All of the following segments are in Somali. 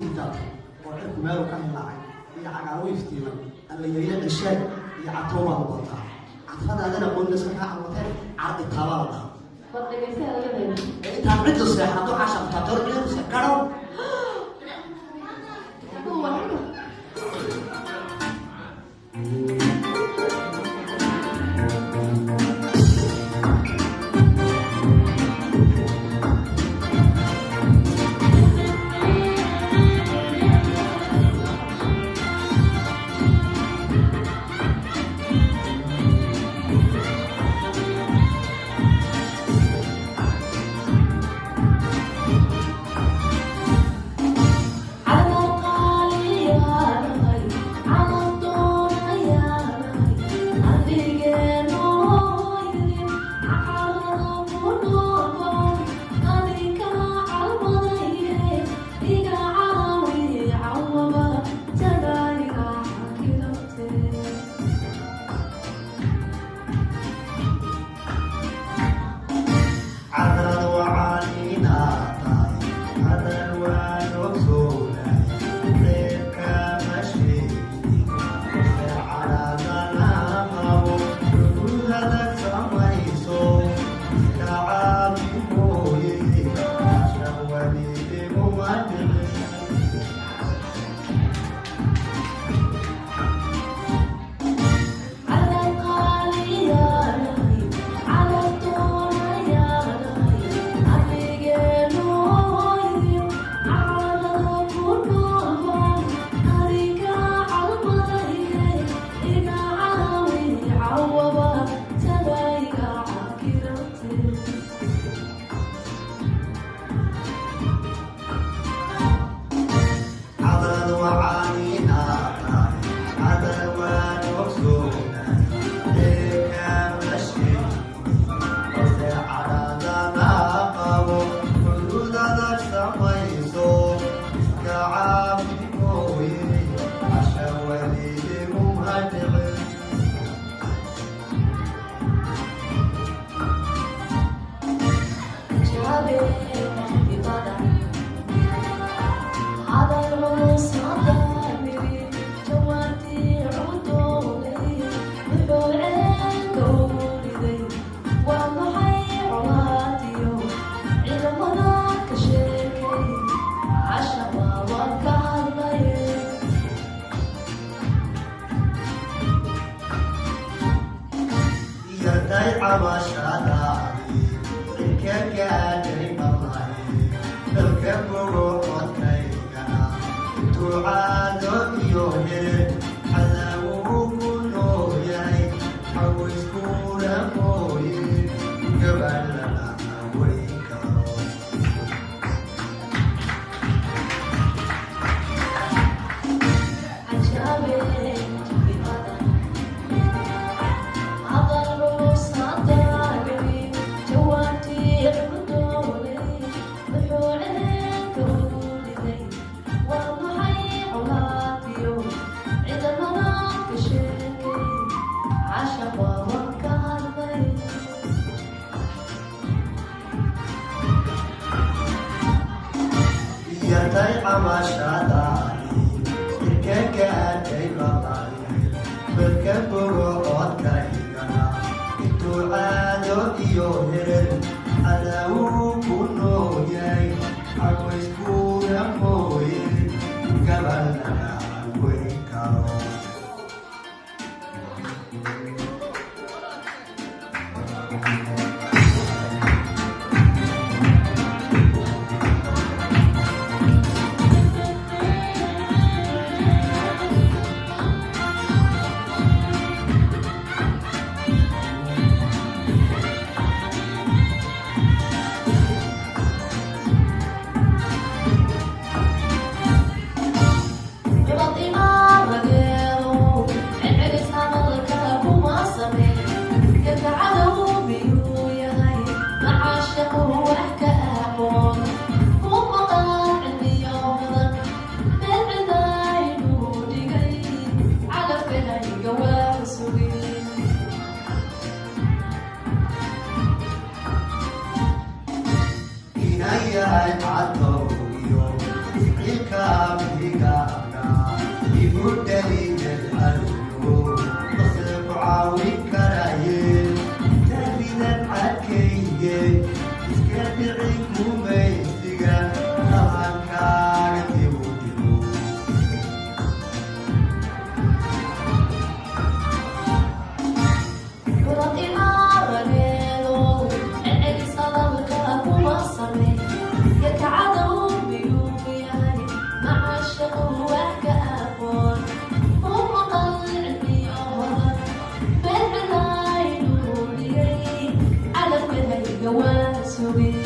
Oo cirku meelu ka hilaacay iyo cagaaro iftiimay alla yayla cishaag iyo catoobaad u bataa cadradaadana aqoon iska kaa cawateen cardi taabaa la dhahaa. War dhegeysta hadalladeeda. Intaan ciddu seexan hadduu caasha taabto hor ciddu seex garow. Kuwa warrama. Cadrad wacaaniinaa tahay hadal waan ogsoonay reerka ma sheegin balse caraadana qabo xuduudadag samayso iska caabi mooye shaqwani iguma dhicin. Cadrad wacaaniinaa tahay hadal waan ogsoonay reerka ma sheegin balse caraadana qabo xuduudadag samayso iska caabi mooye casha weli iguma dhicin. Yartay cabashadaadi cirka gaadhay maqlay dalka bogo codkaygana intuu caado iyo heer xadaawuu ku nool yahay xawayskuuna mooye gabadh lama weyn karo. Yartay cabashadaadi cirka gaadhay maqlay balka bogo codkaygana intuu caado iyo herer cadaawuu ku nool yahay xawayskuuna mooye gabal lama weyn karo. Iscilkaamigaaga igu dhaliyay caluyo, base ku caawin karaye taaridan cadkayge, iska dhici gumaysiga qabankaaga dibu dhigo. Curad imaarageedo celcelis hadalka kuma samey, yarka cadow miyuu yahay macashaqu wax ka aqoon u maqal cilmiyo hodan meel cidaynuu dhigay calafkahayga waa sugin.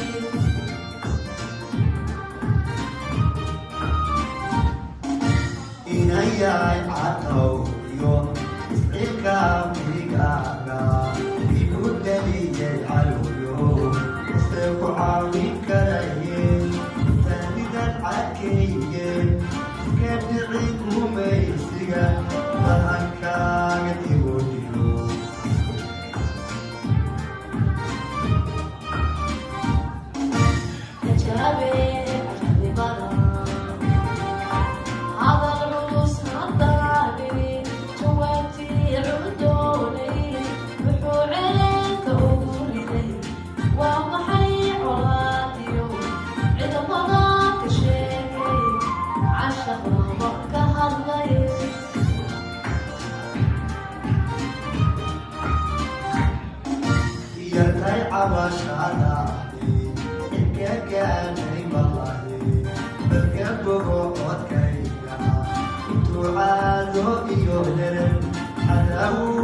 Inayahay catow iyo iscilkaamigaaga igu dhaliyay caluyo, base ku caawin karaye taanidan cadkayge, iska dhici gumaysiga bahankaaga dibu dhigo. Ajabe ajabe badan hadal culus haddaadhini jawaabtii cudoonay wuxuu ceelka ugu riday waa maxay? Colaadiyo ciidamada ka sheegay cashaqnamo ka hadlay. Yartay cabashadaadi inka gaanay malahi, dadka bogo codkayga intuu caado iyo daran cadaawu